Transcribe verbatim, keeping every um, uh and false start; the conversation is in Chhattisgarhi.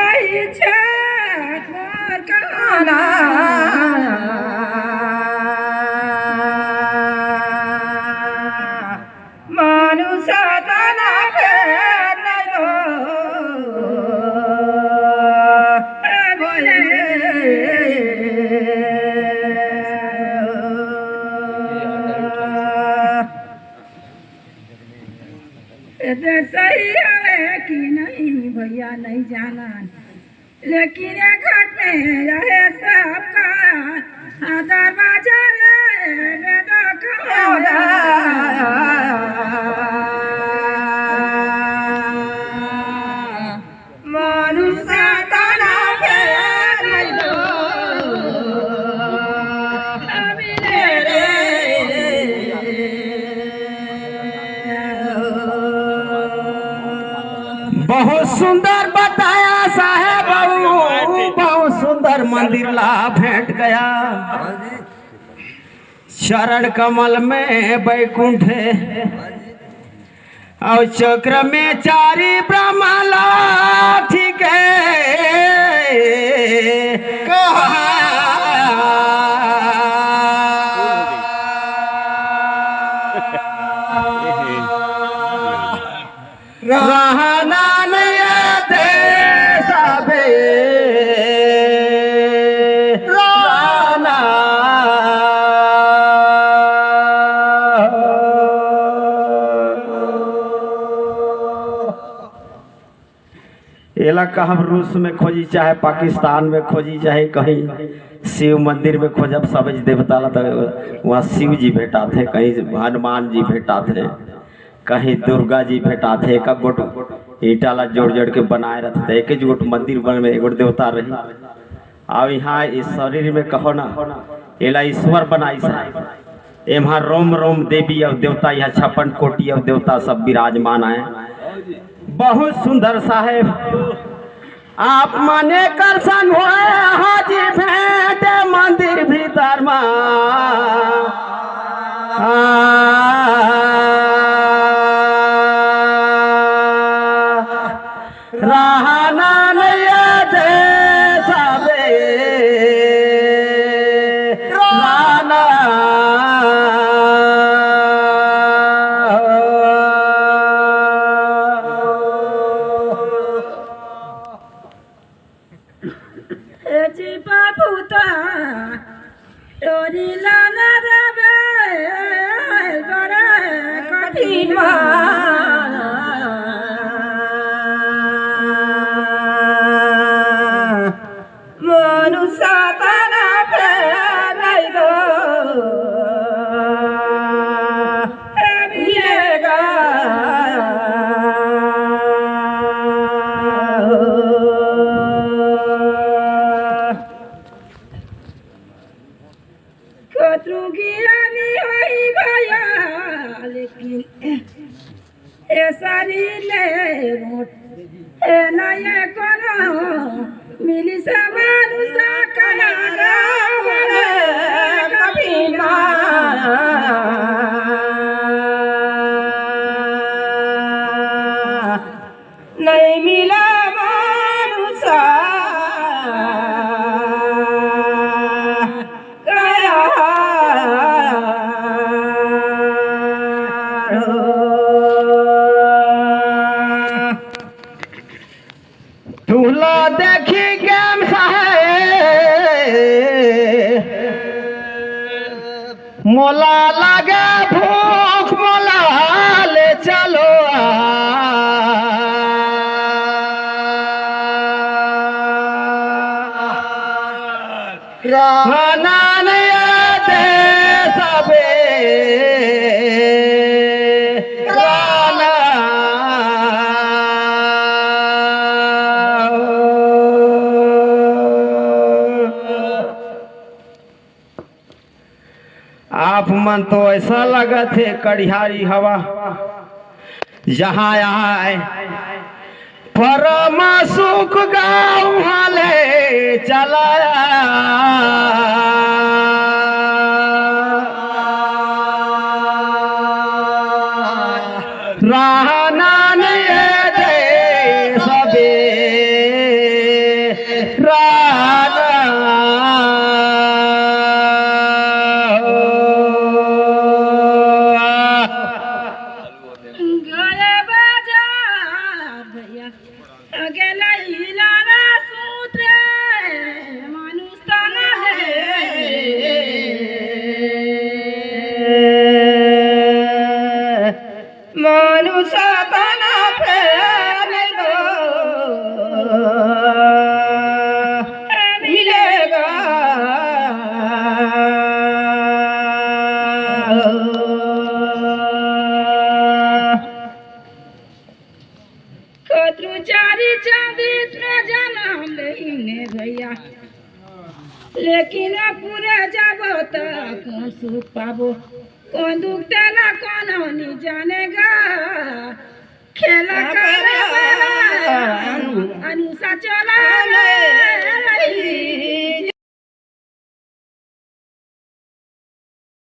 आई छठ मोर काना, मानुष तना फेर नइ दो। एदे सही हवे कि नहीं भैया, नहीं जानन, लेकिन ये घट में रहे सबका। हाँ, दरवाजा रे, बेदा कमरा। मानुष तना फेर नइ दो। बहुत सुंदर बताया साहेब बाबू, बहुत सुंदर। मंदिर ला भेंट गया चरण कमल में बैकुंठ है, और चक्र में चारी ब्रह्मा ला ठीक है। कहा रहना नहीं दे सबे रहना। एला कहब रूस में खोजी, चाहे पाकिस्तान में खोजी, चाहे कहीं शिव मंदिर में खोजब, सब देवता ला तो वहाँ शिव जी भेटाथे, कहीं हनुमान जी भेटाथे, कहीं दुर्गा जी भेटाथे। एक गोट ईंटा ला जोड़ जोड़ के बनाए रहथे, एक गोट मंदिर बन में एक गोट देवता रही। अब यहाँ इस शरीर में कहो ना, एला ईश्वर बनाइस हे। एम्हा रोम रोम देवी अउ देवता, यहाँ छप्पन कोटि अउ देवता सब विराजमान हे। बहुत सुंदर साहेब, आप मने कर संग होए हाजी भेंट मंदिर भीतर मा। रहना नहीं दे सबे रहना। ए जी बाबू ता टोरी लाना रवे बड़ा कठिन मा। मनुष्य तना फेर नइ दो। मिलेगा। कतरू ज्ञानी होई भैया, लेकिन ए शरीर ले मोट ए नये कोनो मिली से मानुष कना रावण कभी मा। नहीं मिला मानुषा कया। तुला देखी गेम साहेब, मोला लगे भूख, मोला ले चलो आ। रहना नहीं दे सबे, रहना। आप मन तो ऐसा लगत हे कड़िहारी हवा, जहाँ आए परम सुख गाँव हाले चला। रहना नहीं दे सबे। कहिला रे सूत रे, मनुष्य तन ले। मनुष्य तन फेर दो, मिलेगा। कतरू चारी चौबीस में जनम लेने भैया, लेकिन अब पूरे जाबो त कौन सुख पाबो, कौन दुख तेला कौन नहीं जानेगा। खेला करे वाला अनुसा चला ले।